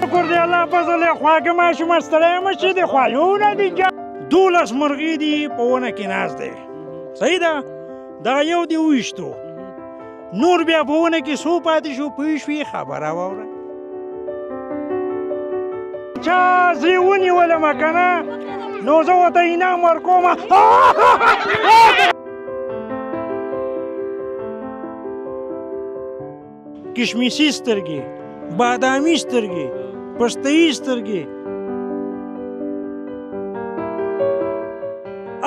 شکر دی الله فضل دی، خواږه ماشومه ستړی مه شي، د خوالونه دي. 12 مرغۍ دي په ونه کې ناست دی، صحیح ده؟ دغه یو دې وویشتو، نور بیا په ونه کې څو پاتې شو؟ پوه شوې؟ خبره واوره. چا زه ونیولم که نه نو زه ورته انعام ورکوم. کشمیشي سترګې، بادامي سترګې، پستهيي سترګې،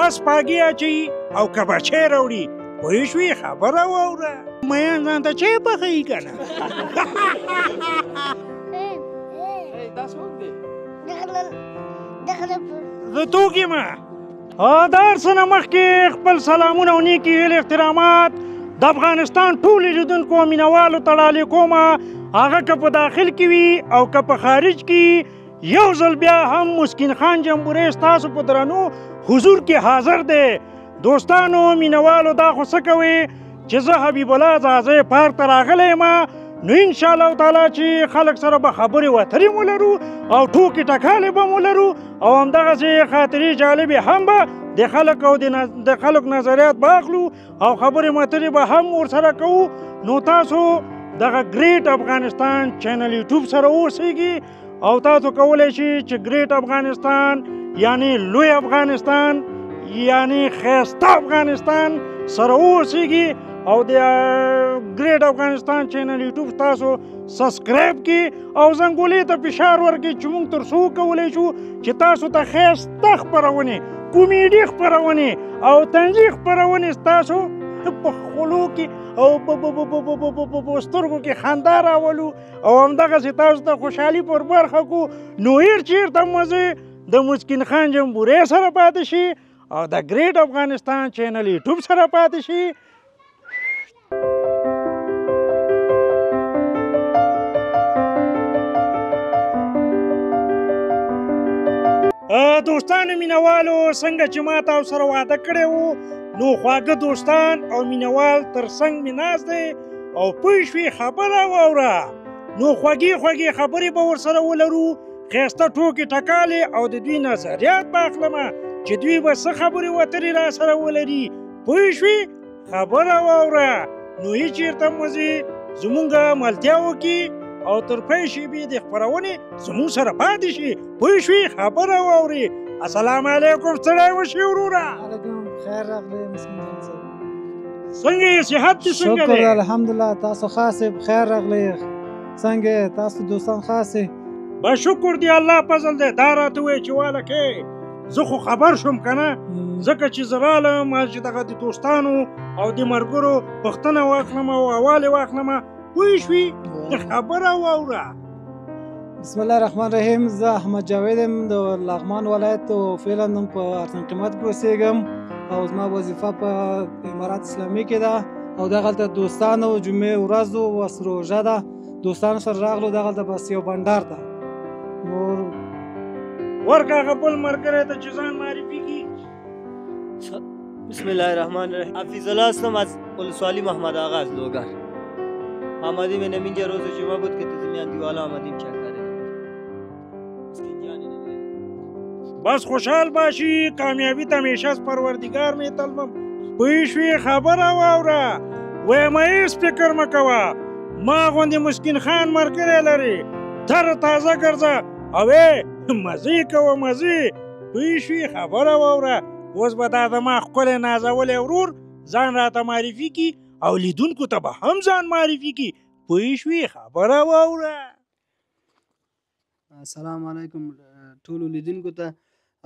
اس پاګې اچوي او که بچی راوړي. پوه شوې؟ خبره واوره. میان ځان ته چای پخوي که نه؟ زه څوک یم؟ د هر څه نه مخکې خپل سلامونه او نیکې هیلې احترامات د افغانستان ټولو لیدونکو او مینهوالو ته ډالۍ کوم، هغه که په داخل کې وي او که په خارج کې. یو ځل بیا هم مسکین خان جمبوري ستاسو په درنو حضور کې حاضر دی. دوستانو مینهوالو، دا خو څه کوئ چې زه حبیب الله ځاځی پارک ته راغلی یم، نو انشاءالله تعالی چې خلک سره به خبرې وترې ولرو او ټوکې ټکالې به ولرو او همدغسې خاطرې جالبې هم به د خلک او د خلک نظریات به اخلو او خبرې مترې به هم ورسره کوو. نو تاسو دغه ګریټ افغانستان چینل یوټیوب سره اوسئ او تاسو کولی شئ چې ګریټ افغانستان یعنی لوی افغانستان یعنی ښایسته افغانستان سره اوسئ او د ګریټ افغانستان چینل یوټیوب تاسو سبسکرایب کړئ او زنګولې ته فشار ورکړئ چې موږ تر څو کولی شو چې تاسو ته ښایسته خپرونې، کومیډي خپرونې او طنزي خپرونې ستاسو په خولو کې او په سترګو کې خندا راولو او همدغسې تاسو ته خوشحالي پر برخه کړو. نو هېر چېرته مه ځئ، د مسکین خان جمبوري سره پاتې شي او د ګریټ افغانستان چینل یوټیوب سره پاتې شي. دوستانو مینهوالو، څنګه چې ما تاسو سره وعده کړی و، نو خواږه دوستان او مینهوال تر څنګ مې ناست دی او پوه شوې؟ خبره واوره. نو خوږې خوږې خبرې به ورسره ولرو، ښایسته ټوکې ټکالې او د دوی نظریات به اخلم چې دوی به څه خبرې وترې را سره ولري. پوه شوې؟ خبره واوره. نو هېچېرته مه ځئ، زمونږ ملتیا وکړي او تر پای شېبې د خپرونې زموږ سره پاتې شي. پوه شوې؟ خبره واوري. السلام علیکم، ستړی وشي وروره. علیکم، خیر راغلی مسکین خان صاحب. څنګه یې؟ صحت دې څنګه دی؟ شکر الحمدلله. تاسو ښه یاست؟ خیر راغلی. څنګه یې؟ تاسو دوستان ښه یاست؟ بس شکر دی الله فضل دی. دا راته ووایه چې والکې زه خو خبر شوم که نه، ځکه چې زه رالم چې دغه د دوستانو او د ملګرو پوښتنه واخلم او احوال یې واخلم. پوه شوې؟ خبره واوره. بسم الله الرحمن الرحیم. زه احمد جاوید یم، د لغمان ولایت او فعلا هم په ارسن قیمت کې اوسېږم او زما وظیفه په امارات اسلامي کې ده او دغلته دوستانو جمعې ورځ وه، روژه ده، دوستانو سره راغلو دغلته بس یو بنډار ته. نور ورکه هغه بل ملګری ته چې ځان معرفي کړي. بسم الله الرحمن الرحیم. حفیظ الله هستم از ولسوالی محمد آقا از لوگر. آمدیم اینجا روز جمعه بود که تزمیان دیوالا آمدیم چک کردیم. بس خوشحال باشی، کامیابی ته همیشه از پروردګار مې طلبم. پوه شوې؟ خبره واوره. وایم هېڅ فکر مه کوه، ما غوندې مسکین خان ملګری لري، تر تازه ګرځه او مزې کوه مزې. پوه شوې؟ خبره واوره. اوس به دا زما ښکلی نازولی ورور ځان راته معرفي کړي او لیدونکو ته به هم ځان معرفي کړي. پوه شوې؟ خبره واوره. السلام علیکم ټولو لیدونکو ته.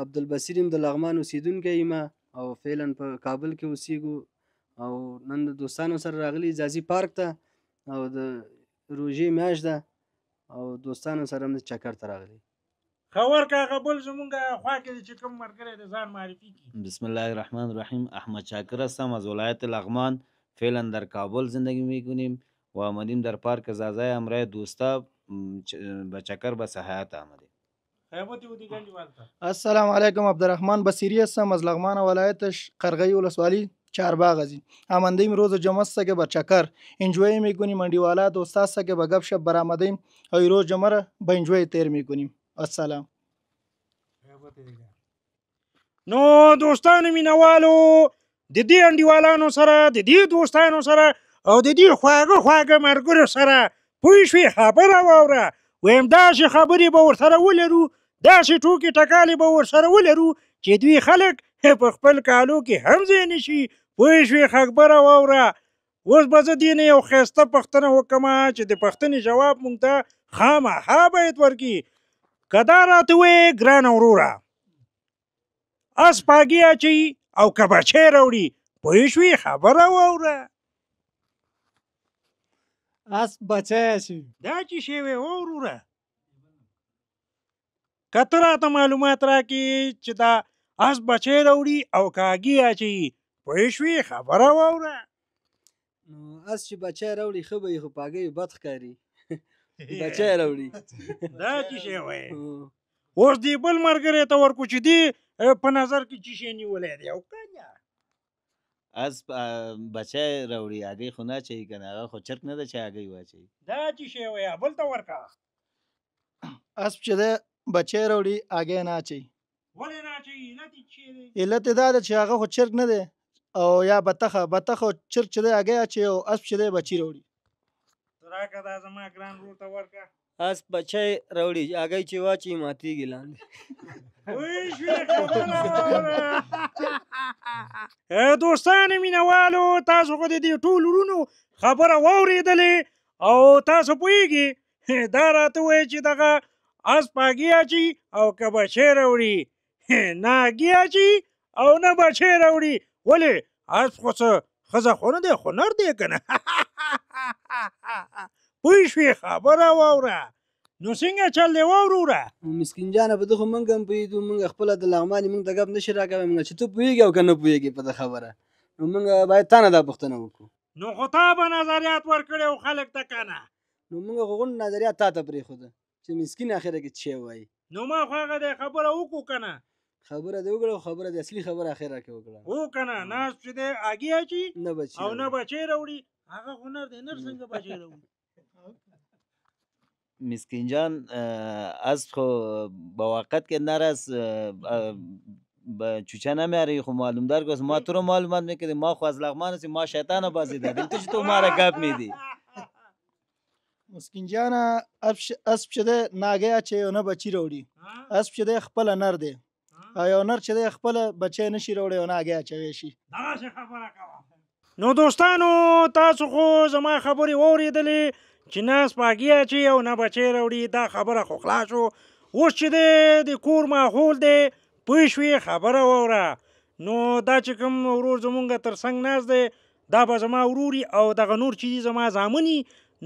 عبدالبصیر یم، د لغمان اوسېدونکی یم او فعلا په کابل کې اوسېږو او نن د دوستانو سره راغلي ځاځي پارک ته او د روژې میاشت ده او دوستانو سره هم د چکر ته راغلي. ښه ورکه هغه بل زمونږ خوا کې چې کوم ملګری دی ځان معرفي کړي. بسم الله الرحمن الرحیم. احمد شاکر هستم از ولایت لغمان، فعلا در کابل زندگی میکنیم و آمدیم در پارک زازای همراه دوستا به چکر به سیاحت آمدیم. السلام علیکم، عبدالرحمن بصیری هستم از لغمان ولایتش قرغی ولسوالی چارباغ ازی. آمدیم روز جمعه است که به چکر انجوی میکنیم، انډیوالا دوستا است که به گپ شپ برآمدیم او روز جمعه را به انجوی تیر میکنیم. السلام. نو دوستانو مینوالو، د دې انډیوالانو سره، د دې دوستانو سره او د دې خواږه خواږه ملګرو سره پوه شوې خبره واوره. وایم داسې خبرې به ورسره ولرو، داسې ټوکې ټکالې به ورسره ولرو چې دوی خلک په خپل کالو کې هم ځای نه شي. پوه شوې خبره واوره. اوس به زه دې نه یو ښایسته پوښتنه وکړم چې د پوښتنې جواب مونږ ته خامخا باید ورکړي. که دا راته ووایې ګرانه وروره، اس پاګې اچوي او که بچی راوړي؟ پوه شوې خبره واوره. اس بچی اچوي. دا چې شی وی وروره، که ته راته معلومات راکړې چې دا اس بچی راوړي او که هګۍ اچوي؟ پوه شوې خبره واوره. نو اس چې بچی راوړي ښه به وي، خو په هګۍ بد ښکاري. بچی راوړي. دا چې شی وایې. اوس دې بل ملګری ته ورکړو چې دې په نظر کې څه شی نیولی دی او که نه. اس بچی راوړي، هګۍ خو نه اچوي که نه، هغه خو چرګ نه ده چې هګۍ واچوي. دا چې شی وایې بل ته ورکړه. اسپ چې دی بچی راوړي، هګۍ نه اچوي. ولې نه اچوي؟ علت یې څه دی؟ علت یې دا دی چې هغه خو چرګ نه دی او یا بتخه، بتخه او چرګ چې دی هګۍ اچوي او اسپ چې دی بچي راوړي. راکړه دا زما ګران ورور ته ورکړه. اس بچی راوړي، هګۍ چې واچوي ماتېږي لاندې. دوستانو مینوالو، تاسو خو د دې ټولو وروڼو خبره واورېدلې او تاسو پوهېږئ. دا راته ووایي چې دغه اس په هګۍ اچوي او که بچی راوړي؟ نه هګۍ اچوي او نه بچی راوړي. ولې؟ اس خو څه ښځه خو نه دی، خو نر دی که نه. پوه شوې خبره واوره. نو څنګه چل دی وروره؟ مسکین جانه، په ده خو موږ هم پوهېدو، موږ خپله د لغمان یې، موږ ته ګپ نه شي راکوی. موږ چې ته پوهېږې او که نه پوهېږې په ده خبره، نو موږ باید تا نه دا پوښتنه وکړو. نو خو تا به نظریات ورکړی او خلک ته که نه؟ نو موږ خو غونډ نظریات تا ته پرېښوده چې مسکین اخره کې څه شی وایي. نو ما خو هغه دی خبره وکړو که نه؟ خبره دې وکړه، خو خبره دې اصلي خبره اخره کې وکړه. هو که نه؟ ناست چې دی هګۍ اچوي نه بچي او نه بچی راوړي، هغه خو نر دی، نر څنګه بچی راوړي؟ مسکین جان، از خو با وقت که نر است چوچه نمیاری، خو معلوم دار که ما تو رو معلومات میکردیم. ما خو از لغمان هستیم، ما شیطان بازی دادیم، تو چطور ما را گپ میدی؟ مسکین جانه، اسپ چې دی نه هګۍ اچوي او نه بچي راوړي. اسپ چې دی خپله نر دی او یو نر چې دی خپله بچی نشي راوړی او نه هګۍ اچوی شي. دغسې خبره کوه. نو دوستانو، تاسو خو زما خبرې واورېدلې چې نه اس په هګۍ اچوي او نه بچی راوړي. دا خبره خو خلاص شو. اوس چې دی د کور ماحول دی، پوه شوې خبره واوره. نو دا چې کوم ورور زمونږ تر څنګ ناست دی، دا به زما ورور او دغه نور چې دي زما زامن.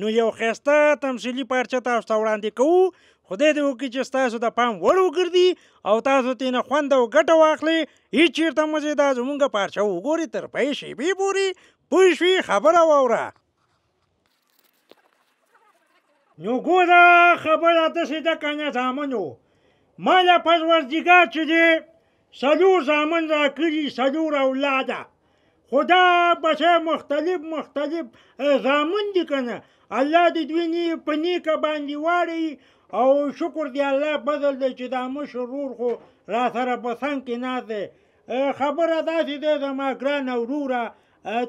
نو یو ښایسته تمثیلي پارچه تاسو ته وړاندې کوو. خدای دې وکړي چې ستاسو د پام وړ وګرځي او تاسو ترې نه خوند او ګټه واخلئ. هېڅ چېرته مه ځئ، دا زمونږ پارچه وګورئ تر پای شېبې پورې. پوه شوې خبره واوره. نو ګوره خبره داسې ده که نه زامنو، ما له پروردګار چې دی څلور زامن راکړي، څلور اولاده، خو دا بچی مختلف مختلف زامن دي که نه. الله دې دوی په نیکه باندې واړوي او شکر دی الله فضل دی چې دا مشر ورور خو را سره په څنګ کې ناست دی. خبره داسې ده زما ګرانه وروره،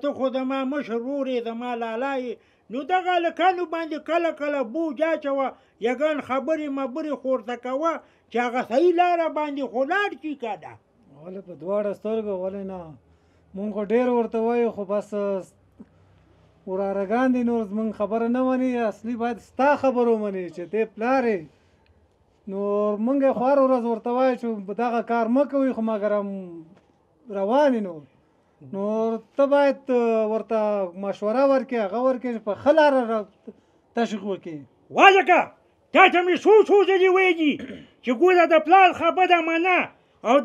ته خو زما مشر ورور یې، زما لالا یې، نو دغه هلکانو باندې کله کله بوج اچوه، یګان خبرې مبرې خو ورته کوه چې هغه صحیح لاره باندې خو لاړ شي که نه. ولې په دواړه سترګو، ولې نه؟ مونږ خو ډېر ورته وایو، خو بس ورارګان دي، نور زمونږ خبره نه مني. اصلي باید ستا خبره ومني چې ته پلار یې. نو مونږ یې خو هره ورځ ورته وایو چې دغه کار مه کوئ، خو مګر هم روان یې. نور نو ته باید ورته مشوره ورکړې، هغه ورکړې چې په ښه لاره تشویق وکړې. والکه تا ته مې څو څو ځلې ویلي چې ګوره د پلار خبره منه او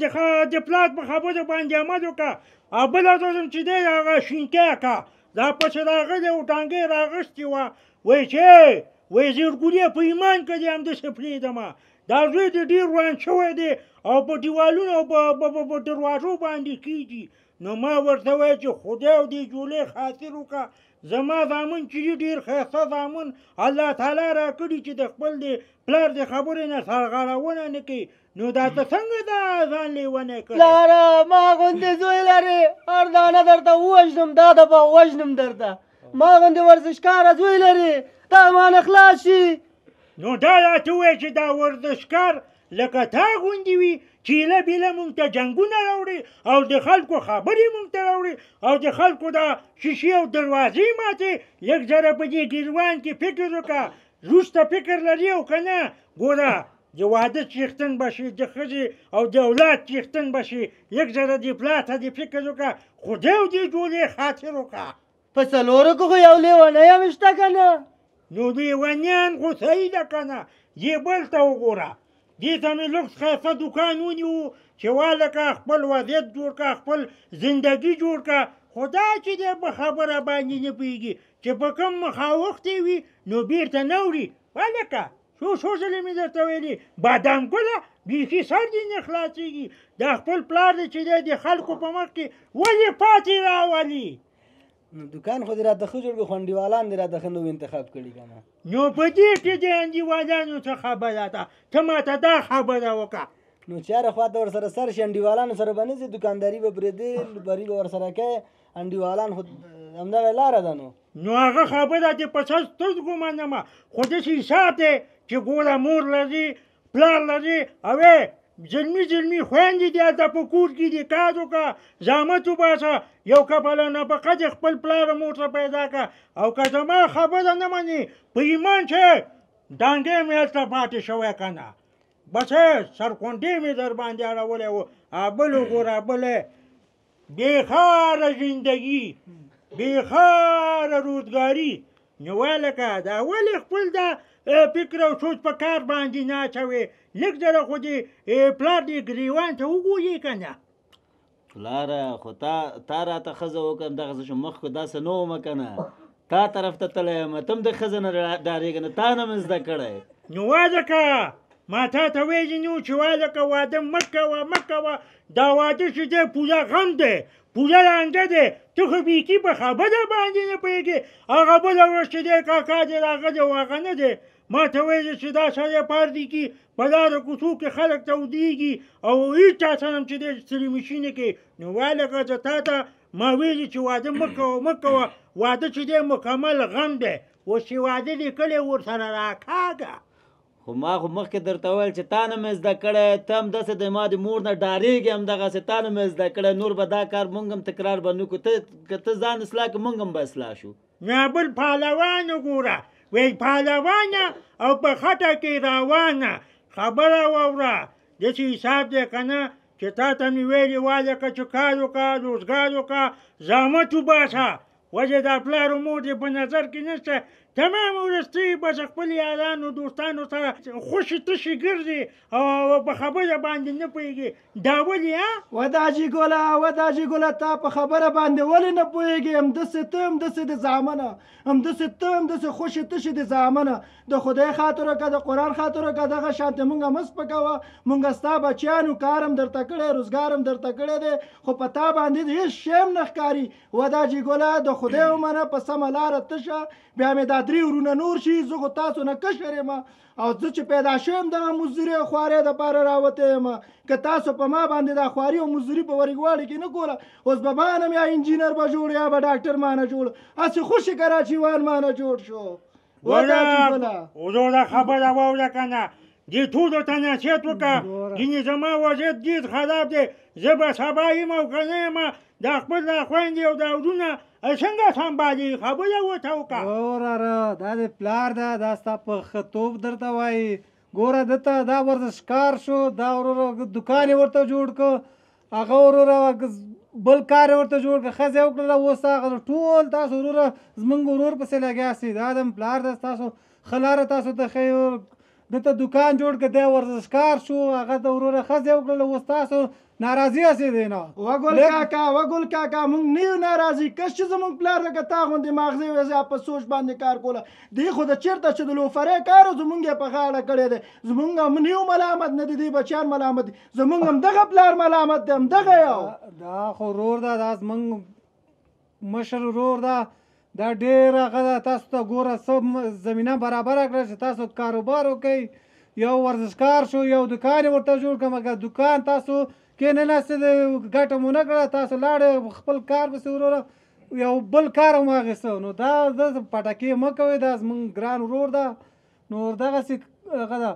د پلار په خبرو باندې عمل وکړه، او بله ورځ چې دی هغه شینکی کا دا پسې راغلی و، ټانګې راغستې وه، وایي چې وایي زیړګولې په ایمان که دې همداسې پرېږدمه، دا زوی دې ډېر وران شوی دی او په دیوالونو او په دروازو باندې کېږي. نو ما ورته وویل چې خدای او دې جولې خاطر وکړه، زما زامن چې دي ډېر ښایسته زامن الله تعالی راکړي چې د خپل د پلار د خبرې نه سرغړونه نه کوي، نو دا ته څنګه دا ځان لیونی کړی؟ پلاره ما غوندې زوی لرې، هر دانه درته ووژنم، دا دفعه وژنم درته. ما غوندې ورزشکاره زوی لرې، دا ما نه خلاص شي. نو دا راته ووایه چې دا ورزشکار لکه تا غوندې وي چې ایله بیله مونږ ته جنګونه راوړي او د خلکو خبرې مونږ ته راوړي او د خلکو دا شیشې او دروازې ماتې، لږ ذره په دې ګریوان کې فکر وکړه، وروسته فکر لري او که نه؟ ګوره د واده څښتن به شي، د ښځې او د اولاد څښتن به شي، لږ ذره دې پلار ته دې فکر وکړه، خدای او دې جوړې خاطر وکړه. په څلورو کې خو یو لیونی هم شته که نه؟ نو لیونیان خو صحیح ده که نه، دې بل ته وګوره، دې ته مې لږ ښایسته دوکان ونیو چې والکه خپل وضعیت جوړ کړه، خپل زندګي جوړ کړه، خو دا چې دی په خبره باندې نه پوهېږي چې په کوم مخ اوښتی وي نو بېرته نه وړي. والکه څو څو ځلې مې درته ویلي بادام ګله بیخي سر دې نه خلاصېږي، دا خپل پلار دی چې دی د خلکو په مخ کې ولې پاتې راولي؟ نو دوکان خو دې راته ښه جوړ کړو، خو انډیوالان دې راته ښه نه وو انتخاب کړي که نه؟ نو په دې کې د انډیوالانو څه خبره ده؟ ته ماته دا خبره وکړه. نو چې هره خوا ته ورسره سر شي، انډیوالانو سره به نه ځې، دوکانداري به پرېږدې، لوباري به ورسره کوې، انډیوالان خو همدغه لاره ده. نو نو هغه خبره دې په سر سترګو منمه، خو داسې حساب دی چې ګوره مور لري، پلار لري، او زلمي زلمي خویندې دې هلته په کور کې دي، کار وکړه، زحمت وباسه، یو کپله نفقه دې خپل پلار مور ته پیدا کړه، او که زما خبره نه منې په ایمان چې ډانګی مې هلته پاتې شوی که نه، بس سرکونډې مې در باندې اړولی و. بل وګوره، بل بېخاره زندګي، بېخاره روزګاري. نو ولکه دا ولې خپل دا فکر او سوچ په کار باندې نه اچوې؟ لږ ذره خو دې پلار دې ګریوان ته وګوري که نه؟ پلاره خو تا راته ښځه وکړم، دغسې شو مخکې داسې نه ومه که نه، تا طرف ته تللی یم، ته هم د ښځې نه ډارېږې نه، تا نه مې زده کړی. نو والکه ما تا ته ویلي نو چې والکه واده مه کوه مه کوه، دا واده چې دی پوره غم دی، پوره لانجه دی، ته خو بیخي په خبره باندې نه پوهېږې. هغه بله ورځ چې دی کاکا دې راغلی و، هغه نه دی ما ته ویلي چې دا سړی پار دی کي په لارو کوڅو کې خلک تودېږي او هېچا سره هم چې دی ستړي مشي نه کوي. نو والکه زه تا ته ما ویلي چې واده مه کوه مه کوه، واده چې دی مکمل غم دی، اوس چې واده دې کړی ورسره راکاږه. خو ما خو مخکې درته وویل چې تا نه مې زده کړی، ته هم داسې د ما د مور نه ډارېږې، همدغسې تا نه مې زده کړی، نور به دا کار مونږ هم تکرار به نه کړو، ته که ته ځان اصلاح کړې مونږ هم به اصلاح شو. نه بل پهلوان وګوره، وایي پهلوانه او په خټه کې روانه خبره واوره، داسې حساب دی که نه چې تا ته مې ویلي والکه چې کار وکړه، روزګار وکړه، زحمت وباسه، وجه دا پلار و مور دې په نظر کې نشته، تمام ورځ ته یې بس خپل یارانو دوستانو سره خوشې تشې ګرځي او په خبره باندې نه پوهېږي، دا ولې ها؟ وداجي ګله وداجي ګله، تا په خبره باندې ولې نه پوهېږې؟ همداسې ته همداسې د زامنه، همداسې ته همداسې خوشې تشې د زامنه، د خدای خاطر وکړه، د قرآن خاطر وکړه، دغه شانتې مونږ مه سپکوه، مونږ ستا بچیانو، کار هم درته کړی، روزګار هم درته کړی دی، خو په تا باندې هېڅ شی هم نه ښکاري. وداجي ګله د خدای ومنه، په سمه لاره ته شه، بیا مې دا درې ورونه نور شي، زه خو تاسو نه کشر یم، او زه چې پیدا شوم دغه مزدوري او خوارۍ دپاره راوتی یم، که تاسو په ما باندې دا خواري او مزدوري په ورګواړي کې نه کوله، اوس به ما نه یا انجینر به جوړ یا به ډاکټر ما نه جوړ، هسې خوشې کراچیوان ما نه جوړ شو. وروره خبره واوره که نه، دې ټولو ته نصیحت وکړه، ځینې زما وضعیت ډېر خراب دی، زه به سبا یم او که نه یم، دا خپل دا خویندې او دا ورونه څنګه سمبالي، خبره ورته وکړه. وروره دا د پلار ده، دا ستا په ښه توب درته وایي، ګوره ده ته دا ورزشکار شو، دا وروره دوکان یې ورته جوړ کړ، هغه وروره بل کار یې ورته جوړ کړ، ښځه یې وکړله، اوس هغه ټول تاسو وروره زمونږ ورور پسې لګیا سئ، دا د پلار ده، ستاسو ښه لاره تاسو ته ښیي، ده ته دوکان جوړ کړ، دی ورزشکار شو، هغه د وروره ښځه یې وکړله، اوس تاسو ناراضي هسې دی نه. وګل کاکا، وګل کاکا، مونږ نه یو ناراضي. کش چې زمونږ پلار لکه تا غوندې ماغزې وې په سوچ باندې کار کوله، دی خو د چېرته چې د لوفرۍ کار و زمونږ یې په غاړه کړی دی. زمونږ هم نه یو ملامت، نه د دې بچیان ملامت دي، زمونږ هم دغه پلار ملامت دی، همدغه یو. دا خو ورور ده، دا زمونږ مشر ورور ده، دا ډېر هغه ده. تاسو ته ګوره څه زمینه برابره کړه چې تاسو کاروبار وکئ. یو ورزشکار شو، یو دکان یې ورته جوړ کړه، مګر دکان تاسو کې نه ناستې دی، ګټه مو نه کړه، تاسو لاړې خپل کار پسې وروره یو بل کار هم واخیسته. نو دا پټکې مه کوئ، دا زمونږ ګران ورور ده، نو دغسې هغه ده.